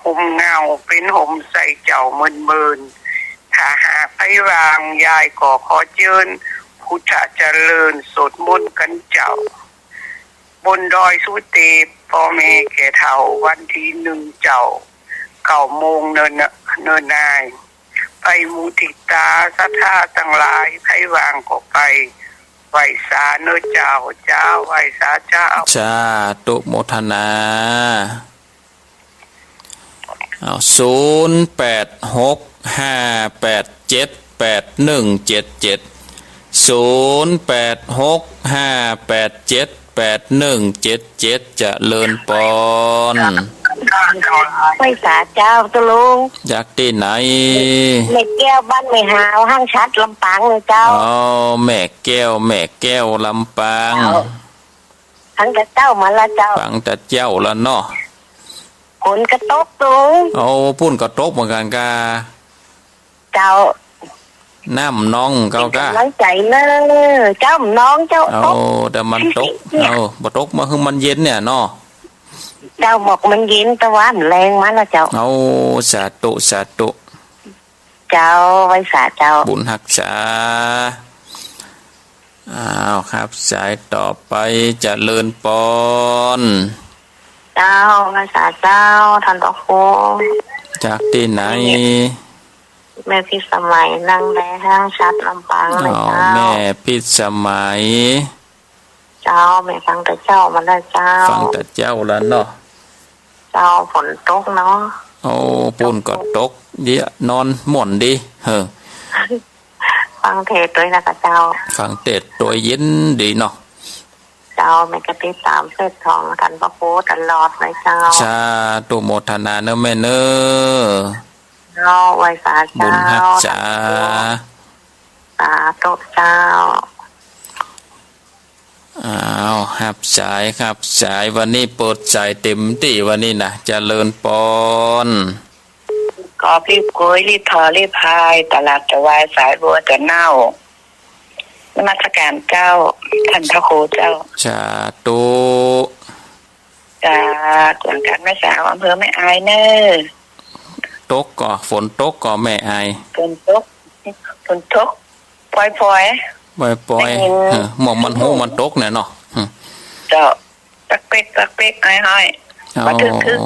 ห่มเงาเป๋นห่มใส่เจ้าเมินๆ ถ้าหากใผว่าง ยายก็ขอเจิญ พุทธะเจริญ สวดมนต์กั๋นเจ้า บนดอยสุเตป ป้อแม่แก่เฒ่า วันตี้หนึ่งเจ้า เก้าโมงเนิน เนินนาย ไปมุทิตา ศรัทธาตังหลาย ใผว่างก็ไป ไหว้สาเน้อเจ้า เจ้า ไหว้สาเจ้า สาธุโมทนา เอา ศูนย์แปดหกห้าแปดเจ็ดแปดหนึ่งเจ็ดเจ็ด ศูนย์แปดหกห้าแปดเจ็ดแปดหนึ่งเจ็ดเจ็ด เจริญปอน ไหว้สาเจ้า ตุ๊ลุง จากตี้ไหน แม่แก้ว บ้านแม่หาว ห้างฉัตร ลำปางเน้อเจ้า อ๋อ แม่แก้ว แม่แก้ว ลำปาง เจ้า ฟังแต่เจ๊ามาละเจ้า ฟังแต่เจ๊าละเนาะ ฝนก็ตกตุ๊ลุง เอา ปู๊นก็ตกเหมือนกั๋นกา เจ้า น้ำนองเก่ากา เป๋นก๋ำลังใจ๋เน้อ เจ้า น้องเจ้า เอา ตก แต่มันตก เอา บ่ตกมาหื้อมันเย็นเนี่ยเนาะ เจ้า บอกมันเย็น แต่ว่ามันแลงมาละเจ้า เอา สาธุ สาธุ เจ้า ไหว้สาเจ้า บุญฮักษา อ้าวครับ สายต่อไป เจริญปอน เจ้า ไหว้สาเจ้า ท่านพระครู จากตี้ไหน แม่พิสมัย นั่งแลห้างฉัตร ลำปางเน้อเจ้า อ๋อ แม่พิสมัย เจ้า แม่ฟังแต่เจ๊ามาละเจ้า ฟังแต่เจ๊าละเนาะ เจ้า ฝนตกเนาะ โอ้ ปู๊นก็ตก เดี๋ยวนอนม่วนดี เฮ้อ ฟังเทศน์ตวยนะเจ้า ฟังเทศน์ตวยเย็นดีเนาะ เจ้า แม่ก็ติดต๋ามเทศน์ของท่านพระครูตลอดเลยเจ้า สาธุโมทนาเน้อแม่เน้อ เจ้า ไหว้สาเจ้า บุญฮักษา สาธุเจ้า อ้าว ฮับสาย ฮับสาย วันนี้เปิดสายเต็มตี้วันนี้นะ เจริญปอน ก็รีบโกย รีบถอ รีบพาย ตลาดตะวายสายบัวตะเน่า นมัสการเจ้า ท่านพระครูเจ้า สาธุ จากแขวงแม่สาว อำเภอแม่อายเน้อ ตกก่อ ฝนตกก่อแม่อาย ฝนตก ฝนตก ปอยๆ ปอยๆ ได้ยิน เออ หมอกมันฮู้มันตกเนี่ยเนาะ อืม เจ้า ปักเป๊ก ปักเป๊ก ห้อยๆ เอา บ่ทึก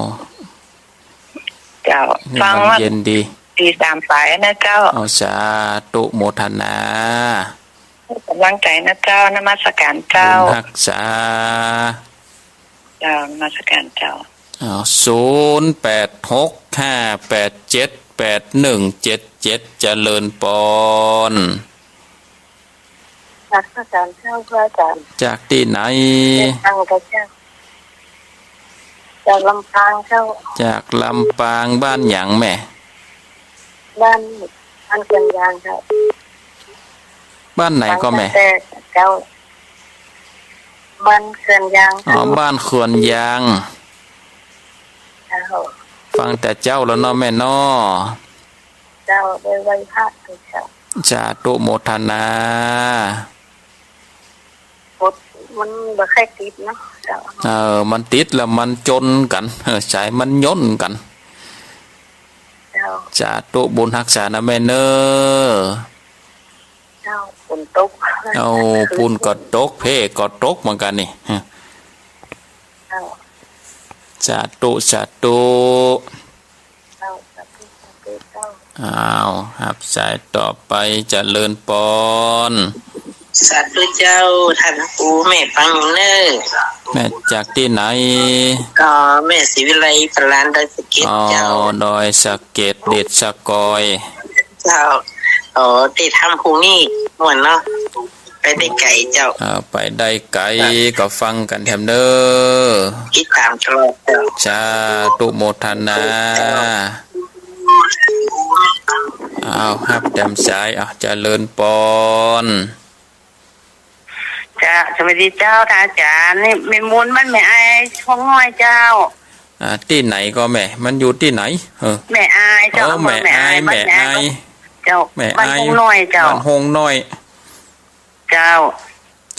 ๆ เจ้า นี่ ฟัง มันเย็นดี ตี้สามป๋ายนะเจ้า เอา สาธุโมทนา ก๋ำลังใจ๋นะเจ้า นมัสการเจ้า บุญฮักษา เจ้า นมัสการเจ้า อ้าว ศูนย์แปดหกห้าแปดเจ็ดแปดหนึ่งเจ็ดเจ็ด เจริญปอน นมัสการเจ้า พระอาจารย์ จากตี้ไหน จากลำปางเจ้า จากลำปางเจ้า จากลำปาง บ้านหยังแม่ บ้าน บ้านเขื่อนยางเจ้า บ้านไหนก่อแม่ ฟังแต่เจ้า บ้านเขื่อนยาง อ๋อ บ้านเขื่อนยาง เจ้า ฟังแต่เจ้าแล้วเนาะแม่เนาะ เจ้า ได้ไหว้พระเจ้า สาธุโมทนา ฝนมันบ่ใค่ติดเนาะ เจ้า เออ มันติดแล้วมันจ๋นกั๋น เออ สายมันย่นกั๋น เจ้า สาธุบุญฮักษานะแม่เน้อ นตก โอ้ ปูนก็ตก เพก็ตกเหมือนกั๋นนี่ เจ้า สาธุ สาธุ เจ้า สาธุ สาธุ เจ้า อ้าว ฮับสายต่อไป เจริญปอน สาธุเจ้า ท่านครู แม่ฟังอยู่เน่อ แม่จากตี้ไหน อ๋อ แม่ศรีวิไล ปานลาน ดอยสะเก็ด อ๋อ เจ้า ดอยสะเก็ด เด็ดสะกอย เจ้า อ๋อ ตี้ทำพรุ่งนี้ม่วนเนาะ ไปได้ไก๋เจ้า อ่า ไปได้ไก๋ เจ้า ก็ฟังกั๋นแถมเน่อ ติดต๋ามตลอดเจ้า สาธุโมทนา เจ้า อ้าว ฮับแถมสาย อ้าว เจริญปอน เจ้า สวัสดีเจ้า ท่านอาจ๋ารย์ นี่แม่มูลบ้านแม่อาย ฮงน้อยเจ้า อ่า ตี้ไหนก็แม่ มันอยู่ตี้ไหน เออ แม่อายเจ้า เออ อำเภอแม่อาย แม่อาย บ้านแม่อาย แม่อาย เจ้า แม่อาย บ้านฮงน้อยเจ้า บ้านฮงน้อย เจ้า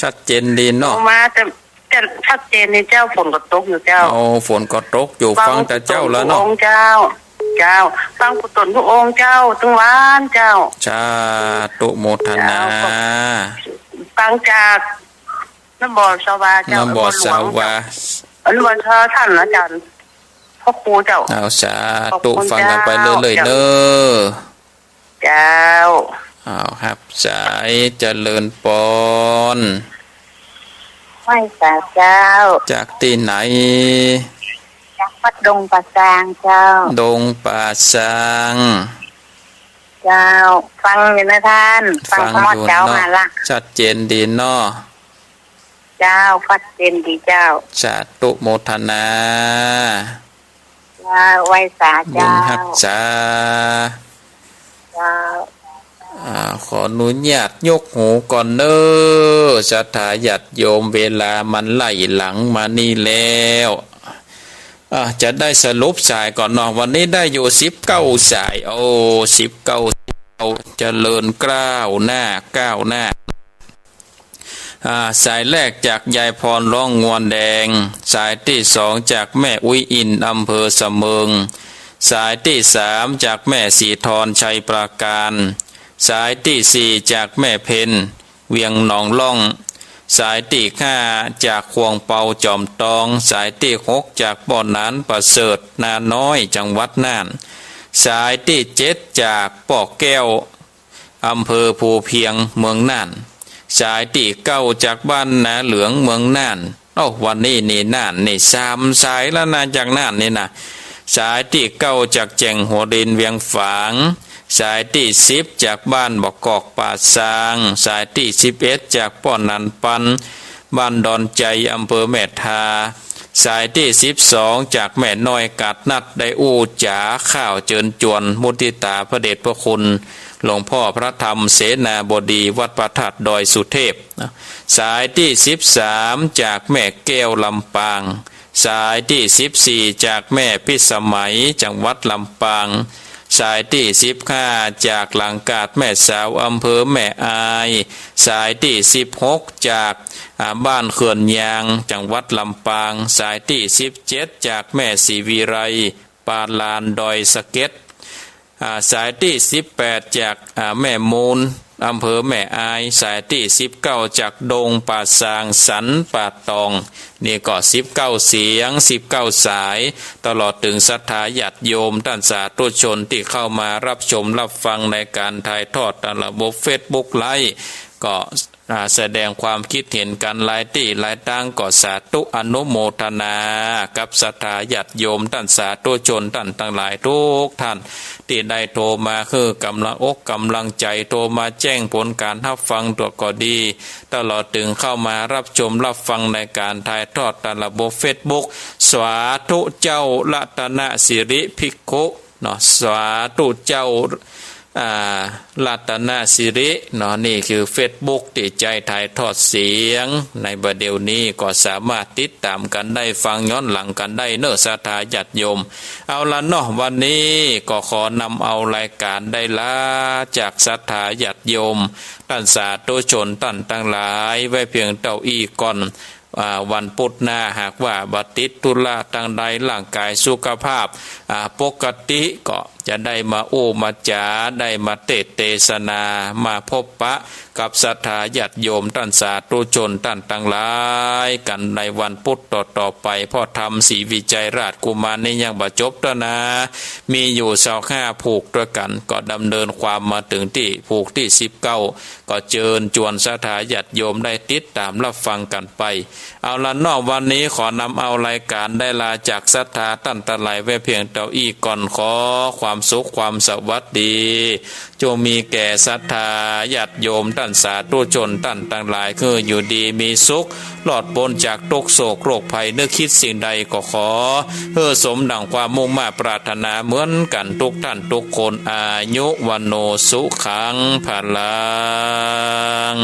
ชัดเจนดีเนาะ โทรมาจะ จะชัดเจนนี่เจ้า ฝนก็ตกอยู่เจ้า โอ้ ฝนก็ตกอยู่ ฟัง ฟังแต่เจ๊าแล้วเนาะ องค์เจ้า เจ้า ฟังกุศลทุกองค์เจ้า ตึงวันเจ้า สาธุโมทนา เจ้า ฟังจากน้ำบ่อสวาเจ้า น้ำบ่อสวา น้ำบ่อสวา ท่านอาจ๋ารย์ พระครูเจ้า เอา สาธุ ขอบคุณ ฟังกั๋นไป เจ้า เรื่อยๆ เจ้า เน่อ เจ้า อ้าว ฮับสาย เจริญปอน ไหว้สาเจ้า จากตี้ไหน จากวัดดงป่าซางเจ้า ดงป่าซาง เจ้า ฟังอยู่นะท่าน ฟัง ฟังอยู่เนาะ เจ้า มาละ ชัดเจนดีเนาะ เจ้า ชัดเจนดีเจ้า สาธุโมทนา เจ้า ไหว้สา บุญ เจ้า ฮักษา เจ้า อ่า ขออนุญาตยกหูก่อนเน่อ ศรัทธาญาติโยม เวลามันไล่หลังมานี่แล้ว อ่า จะได้สรุปสายก่อนเนาะ วันนี้ได้อยู่สิบเก้าสาย โอ้ สิบเก้า เจริญก้าวหน้า ก้าวหน้า อ่า สายแรกจากยายพร ร้องงวนแดง สายตี้สองจากแม่อุ๊ยอิน อำเภอสะเมิง สายตี้สามจากแม่สีทร ชัยปราการ สายตี้สี่จากแม่เพ็ญ เวียงหนองล่อง สายตี้ห้าจากขวงเปา จอมตอง สายตี้หกจากป้อหนานประเสริฐ นาน้อย จังหวัดน่าน สายตี้เจ็ดจากป้อแก้ว อำเภอภูเพียง เมืองน่าน สายตี้เก้าจากบ้านนาเหลือง เมืองน่าน โอ้ วันนี้นี่น่านนี่สามสายแล้วนะ จากน่านนี่นะ สายตี้เก้าจากแจ่งหัวดิน เวียงฝาง สายตี้สิบจากบ้านบ่อกอกป่าซาง สายตี้สิบเอ็ดจากป้อหนานปัน บ้านดอนใจ๋ อำเภอแม่ทา สายตี้สิบสองจากแม่น้อย กาดนัด ได้อู้จ๋าข้าวเจิญจวนมุทิตาพระเดชพระคุณหลวงพ่อพระธรรมเสนาบดีวัดพระธาตุดอยสุเทพนะ สายตี้สิบสามจากแม่แก้ว ลำปาง สายตี้สิบสี่จากแม่พิสมัย จังหวัดลำปาง สายตี้สิบห้าจากหลังกาดแม่สาว อำเภอแม่อาย สายตี้สิบหกจาก อ่า บ้านเขื่อนยาง จังหวัดลำปาง สายตี้สิบเจ็ดจากแม่ศรีวิไล ปานลาน ดอยสะเก็ด อ่า สายตี้สิบแปดจาก อ่า แม่มูล อำเภอแม่อาย สายตี้สิบเก้าจากดงป่าซาง สันป่าตอง นี่ก็สิบเก้าเสียง สิบเก้าสาย ตลอดเถิงศรัทธาญาติโยม ต้านสาธุชนตี้เข้ามาฮับชมฮับฟังในก๋านถ่ายทอดต๋ามระบบเฟซบุ๊กไลฟ์ ก็ อ่า แสดงความกึ๊ดเห็นกั๋นหลายตี้หลายตาง ก็สาธุอนุโมทนากับศรัทธาญาติโยม ต้านสาธุชนต้านตังหลายกู้ต้าน ตี้ได้โทรมาหื้อก๋ำลังอกก๋ำลังใจ๋ โทรมาแจ้งผลก๋านฮับฟังตั๋วก็ดี ตลอดเถิงเข้ามาฮับชมฮับฟังในก๋านถ่ายทอดต๋ามระบบเฟซบุ๊ก สาธุเจ้ารัตนสิริภิกขุ เนาะ สาธุเจ้า อ่า รัตนสิริ เนาะ นี่คือเฟซบุ๊กตี้ใจ๊ถ่ายทอดเสียง ในบ่าเดี่ยวนี้ก็สามารถติดต๋ามกั๋นได้ ฟังย้อนหลังกั๋นได้เนาะ ศรัทธาญาติโยม เอาละเนาะ วันนี้ก็ขอนำเอารายก๋านได้ลาจากศรัทธาญาติโยม ต้านสาธุชนต้านตังหลาย ไว้เพียงเต้าอี้ก่อน อ่า วันพุธหน้าหากว่าบ่ติดธุระตางใด ร่างก๋ายสุขภาพ อ่า ปกติ ก็จะได้มาอู้มาจ๋า ได้มาเตสน์เตสนา มาพบปะ กับศรัทธาญาติโยมต้านสาธุชนต้านตังหลายกั๋นในวันปุธต่อๆ ไป เพราะธรรมศรีวิชัยราชกุมารนี้ยังบ่จบเตื้อนา มีอยู่ซาวห้าผูกตวยกั๋น ก็ดำเนินความมาเถิงตี้ผูกตี้สิบเก้า ก็เจิญจวนศรัทธาญาติโยมได้ติดต๋ามฮับฟังกั๋นไป เอาละเนาะ วันนี้ขอนำเอารายก๋านได้ลาจากศรัทธาต้านตังหลายไว้เพียงเต้าอี้ก่อน ขอความสุขความสวัสดี จงมีแก่ศรัทธาญาติโยมต้านสาธุชนต้านตังหลาย หื้ออยู่ดีมีสุข รอดป๊นจากตุ๊กข์โศกโรคภัย นึกคิดสิ่งใดก็ขอหื้อสมดั่งความมุ่งมาดปรารถนาเหมือนกั๋นทุกต้านทุกคน อายุ วัณโณ สุขัง พลัง